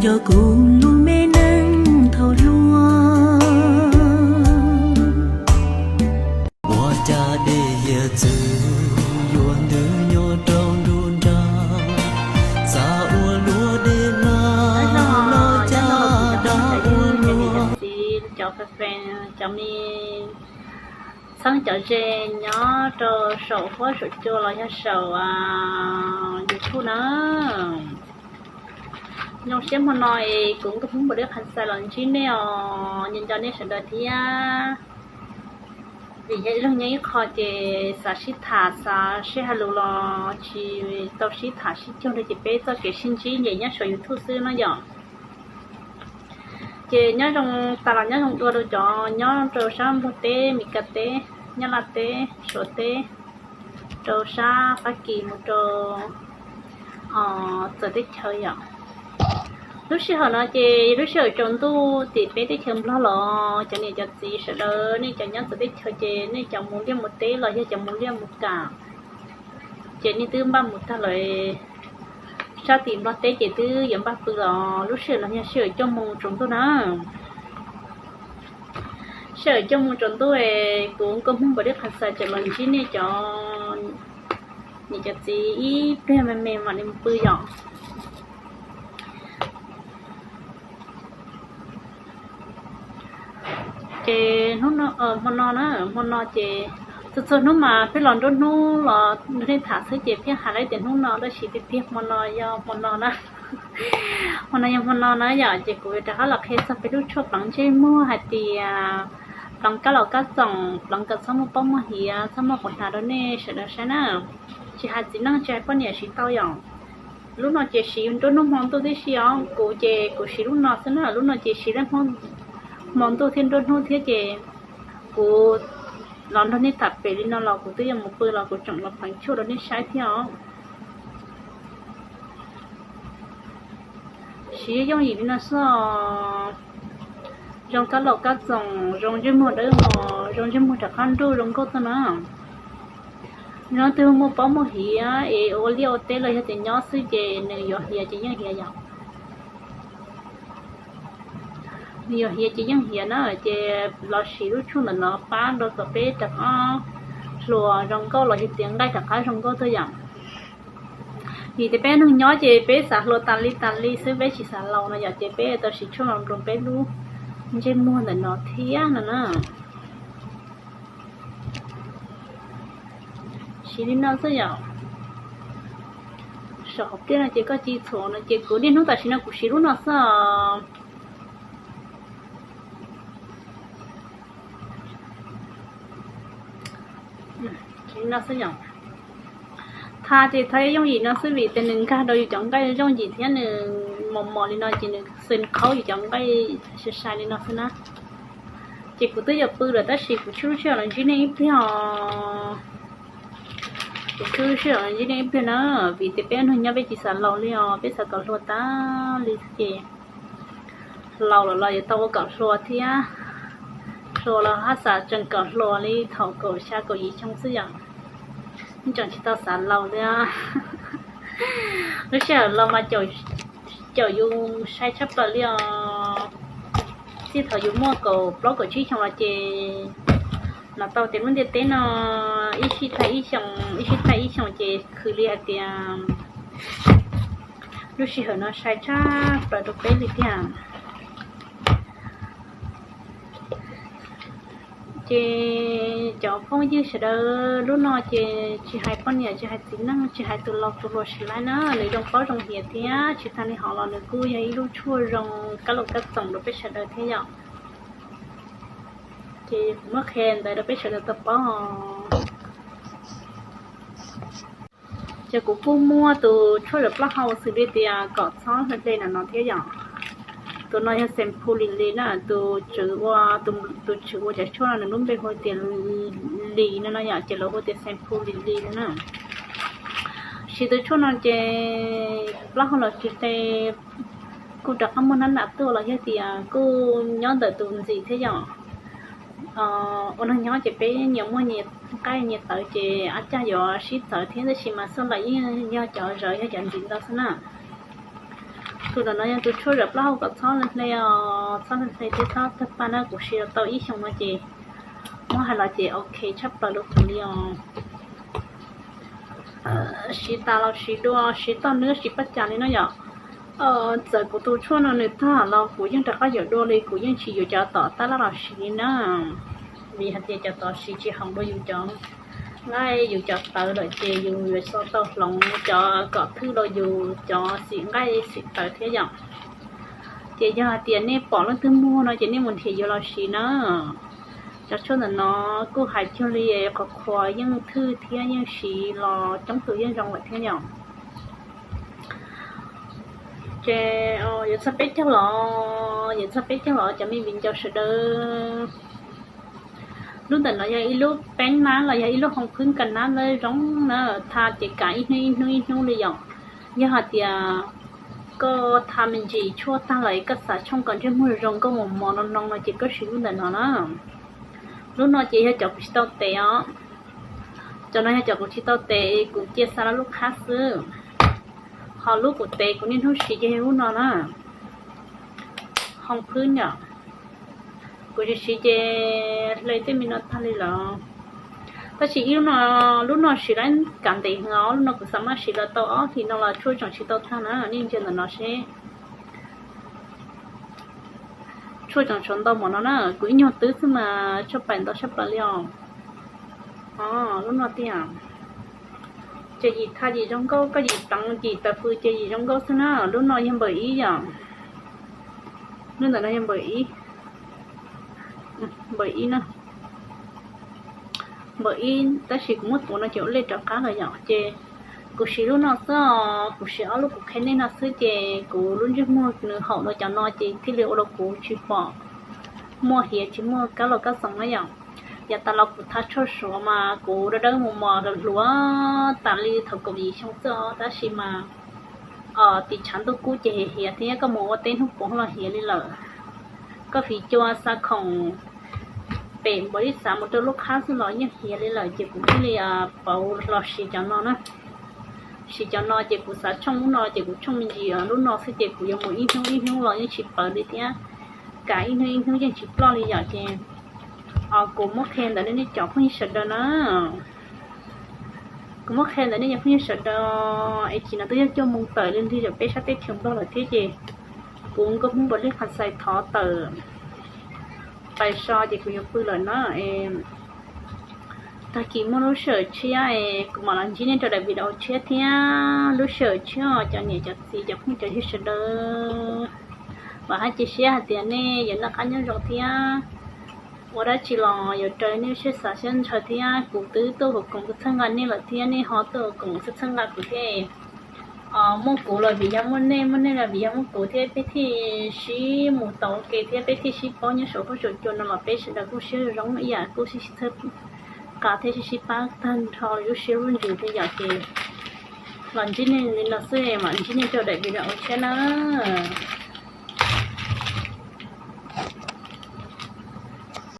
Cov kuv lub me neej thaum hluas, ua cas dej hiav txwv yuav ntws nyob rau nruab nrag, xav ua luaj dej hla los cas dab ua luaj. Cov fans, cov me txheeb cov ze nyob rau saum huab saum cua los yog saum YouTube na, zoo siab hmo no es kuv nkauj Hmoob Npam Dej Qhas Xais los ntsib nej os, nco nco nej sawv daws thiab. Vim yog ib leeg nyob ib qho ces xav sib tham xav sib hais lus los tsis tau sib tham sib cuag li ces peb txoj kev sib ntsib ces nyob saum YouTube xwb no yom. Ces nyob zoo tas los nyob zoo dua rau cov nyob rau sab Nplog teb, Mes Kas teb, Nyab Laj teb, Suav teb, rau sab Fab Kis mus rau txawv teb chaws yom. Lub sij hawm no ces lub sij hawm tsaus ntuj tim peb teb chaws Nplog los cov niam cov txiv sawv daws nej cov nyob txawv teb chaws ces nej cov mus liaj mus teb los yog cov mus liaj mus kam ces nej twb npaj mus tag lawm. Sab tim Nplog teb ces twb yuav npaj pw los lub sij hawm no yog sij hawm cuaj moos tsaus ntuj na. Sij hawm cuaj moos tsaus ntuj es kuv nkauj Hmoob Npam Dej Qhas Xais tseem los ntsib nej cov niam cov txiv ib pliag me me mam li mus pw yom. Ces hnub no, hmo no na, hmo no ces txhua txhua hnub mas peb los nruab hnub los nrog nej tham xwb ces thiaj hais lawm tias hnub no tab sis tiag tiag hmo no yog hmo no na. Hmo no yog hmo no na yom, ces kuv yuav rov qab los qhia txog peb lub tshuaj pleev ntsej muag hais tias pleev kab laus kab txoom, pleev kom txhob muaj pob muaj hiav, txhob muaj quas hnav rau nej sawv daws saib na. Tsis hais txiv neej tsis hais poj niam siv tau yom. Lub no ces siv nruab hnub hmo ntuj tib si os, kuv ces kuv siv lub no xwb na, lub no ces siv lub hmo ntuj thiab nruab hnub thiab ces kuv los nrog nej tham pem li no los kuv twb yuav mus pw los kuv tseem los pleev tshuaj rau nej saib thiab os. Siv yooj yim li no xwb os. Zoo kab laus kab txoom, zoo ntsej muag dawb mos, zoo ntsej muag rov qab nruj zoo nkauj tuaj na. Yog leej twg muaj pob muaj hiav es ua liaj ua teb los yog tias nyob xwb ces nws yuav hiav ces yeej hiav yom. Nws yuav hiav ces yeej hiav na, ces los siv lub tshuaj ntawm no pab rau kom peb rov qab hluas zoo nkauj los yog tias nqaij rov qab zoo nkauj tuaj yom. Vim tias peb neeg nyob ces peb xav hluas tas li tas li xwb, peb tsis xav laus no yom, ces peb tau siv tshuaj no rau peb lub ntsej muag ntawm no thiab no na. Siv li no xwb yom. Saum hauv pliaj no ces koj ci txhuam no ces kuv niaj hnub tam sim no kuv siv lub no xwb os. Li no xwb yom. Tha ces tha yooj yim no xwb vim tias nws nkag rau yus cov nqaij yooj yim thiab nws mos mos li no ces nws xwm qhaub yus cov nqaij sai sai li no xwb na. Ces kuv twb yuav pw lawm tab sis kuv tshuj lub sij hawm los ntsib nej ib pliag os. Kuv tshuj lub sij hawm los ntsib nej ib pliag na, vim tias peb neeg nyob peb tsis xav laus li os, peb xav kom hluas tas li ces laus lawm los yuav tau ua kom hluas thiab. Hluas los haj xav tseem kom hluas li thaum kaum xya kaum yim xyoo xwb yom. Yeej tseem tsis tau xav laus li. Lub sij hawm laus mas caum yus sai tshaj plaws li os. Txij thaum yus muaj kaum plaub kaum tsib xyoo los ces hnov tau tias lub ntiaj teb no ib sij thaij ib xyoo, ib sij thaij ib xyoo ces khwv li hais tias lub sij hawm no sai tshaj plaws rau peb li tiag. Ces cov phooj ywg sawv daws, lub no ces tsis hais poj niam tsis hais txiv neej tsis hais tus laus tus hluas tsis laib na, nws zoo paub zoo hiav thiab tsis tag li hov los nws kuj yog ib lub tshuaj zoo kab laus kab txoom rau peb sawv daws thiab yom. Ces kuv muab qhia ntawd rau peb sawv daws tau paub. Ces kuv kuj muaj tus tshuaj zam plaub hau xws li tias kom txhob hle hle no no thiab yom. Tus no yog xeem phu lis lis na, tus tswv ua, tus tswv ua cov tshuaj no nws lub npe hu tias lis no no yom, ces lawv hu tias xeem phu lis lis no na. Siv tus tshuaj no ces plaub hau los tsis hle, kuj rov qab muaj hnab nram tuaj los yog tias kuj nyob ntawm tus ntxim thiab yom. Ua neeg nyob ces peb nyias muaj nyias nqaij nyias tawv ces ab cag yuav sib txawv thiab, tab sis mas xoj laim yeej yog cov zawv yog cov ntxim ntau xwb na. Tus ntawm no yog tus tshuaj zam plaub hau kom txhob hle hle os, txhob hle hle thiab txhob tawg paj na, kuv siv los tau ib xyoos no ces muab hais los ces ok tshaj plaws rau kuv li os. Siv tas los siv dua, siv toj nws siv paj cas li no yom. Txawm kuv tus tshuaj no nws tag los kuv yeej rov qab yuav dua li, kuv yeej tsis yuav cov tom tab laj los siv li na, vim hais tias cov tod siv tsis haum dua yus cov nqaij, yus cov tawv lawm ces yus yuav tau hloov cov kom thwj rau yus cov xim nqaij xim tawv thiab yom. Ces yog hais tias nej pom leej twg muag no ces nej mus nrhiav yuav los siv na. Cov tshuaj ntawm no kuj hais cuag li qhuav qhuav yeej thwj thiab yeej siv los coob tus yeej zoo lawm thiab yom. Ces yuav txog peb caug los, yuav txog peb caug los cov me viv ncaus sawv daws. Lub ntawm no yog ib lub peeb nab los yog ib lub hoo phwb ka nab lawm zoo na, tha ces kam ib hnub ib hnub ib hnub li yom. Yog hais tias koj tha me ntsis tshuaj tag lawm koj xav tshooj kom ntsej muag zoo nkauj mos mos no no no ces koj siv lub ntawm no na. Lub no ces yog cov kuv tsis tau tev os. Cov no yog cov kuv tsis tau tev, kuv cia xa rau lub qhab xwb. Ho lub kuv tev kuv niaj hnub siv ces yog lub no na. Hoo phwb yom. Kuv tsis siv ces hle tej me no tag li lawm. Tab sis ib lub no, lub no siv lawm kav ntev heev os, lub no kuv xav maj siv los tau ob hlis no los tshuaj tseem tsis tau tag na, nej ntsia ntawm no seb. Tshuaj tseem tshuav ntau npaum no na, kuv ib nyuag twb xwb mas tshuaj pais ntau tshaj plaws li os. Lub no tiag, ces yim tha yim zoo nkauj, koj yim teev yim taws fws ces yim zoo nkauj xwb na. Lub no yog npawm ib yom. Lub ntawm no yog npawm ib, npawm ib na. Npawm ib tab sis kuv muab tuav no ces ua lej rov qab lawm yom, ces kuv siv lub no xwb os, kuv siv ob lub kuv qhia nej no xwb ces kuv lub ntsej muag nws haum dua cov no ces thiaj li ua rau kuv tsis pom muaj hiav tsis muaj kab los kab xoom na yom. Yav tas los kuv tha tshuaj suav mas kuv dawb dawb mos mos hluav tas li thaum kaum yim xyoo xwb os, tab sis mas tim tshav ntuj kub ces hiav hiav thiab, koj mus ua teb hnub puav los hiav li lawm. Koj fiv cua xa khoom pem npaum li xav mus rau lub qhab xwb los yeej hiav li lawm ces kuv thiaj li pauv los siv cov no na. Siv cov no ces kuv xav tshooj lub no ces kuv tshooj me ntsis lub no xwb ces kuv yuav mus ib hnub ib hnub los yeej tsis pawv li thiab, kam ib hnub ib hnub yeej tsis ploj li yom. Ces kuv muab qhia ntawd nej cov phooj ywg sawv daws na. Kuv muab qhia ntawd nej cov phooj ywg sawv daws, es chim no twb yog cuaj moos tawm li nrig rau peb sab teb chaws Nplog lawm thiab ces kuv nkauj Hmoob npaum li qhas xais thov tawm pais so ces kuv yuav pw lawm na. Tag kis muaj lub sij hawm tshiab es kuv mam los ntsib nej rau daim video tshiab thiab. Lub sij hawm tshiab cov niam cov txiv cov phooj cov ywg sawv daws, vam thiab cia siab hais tias nej yuav noj qab nyob zoo thiab ua dab tsi los yuav raws nej siab xav siab ntshaw thiab. Kuv twb tuaj hauv koom kuv txhawb nqa nej lawm thiab nej ho tuaj hauv koom txhawb nqa kuv thiab. Muaj kuv los vim yog muaj nej, muaj nej los vim yog muaj kuv thiab peb thiaj sib mus tau ua ke thiab peb thiaj sib paub nyob saum huab saum cua no los peb sawv daws kuj sib zoo ib yam kuj sib sib txhawb nqa thiab sib sib pab tag nrho lub siab lub ntsws thiab yom. Ces los ntsib nej li no xwb mam ntsib nej rau daim video tshiab na.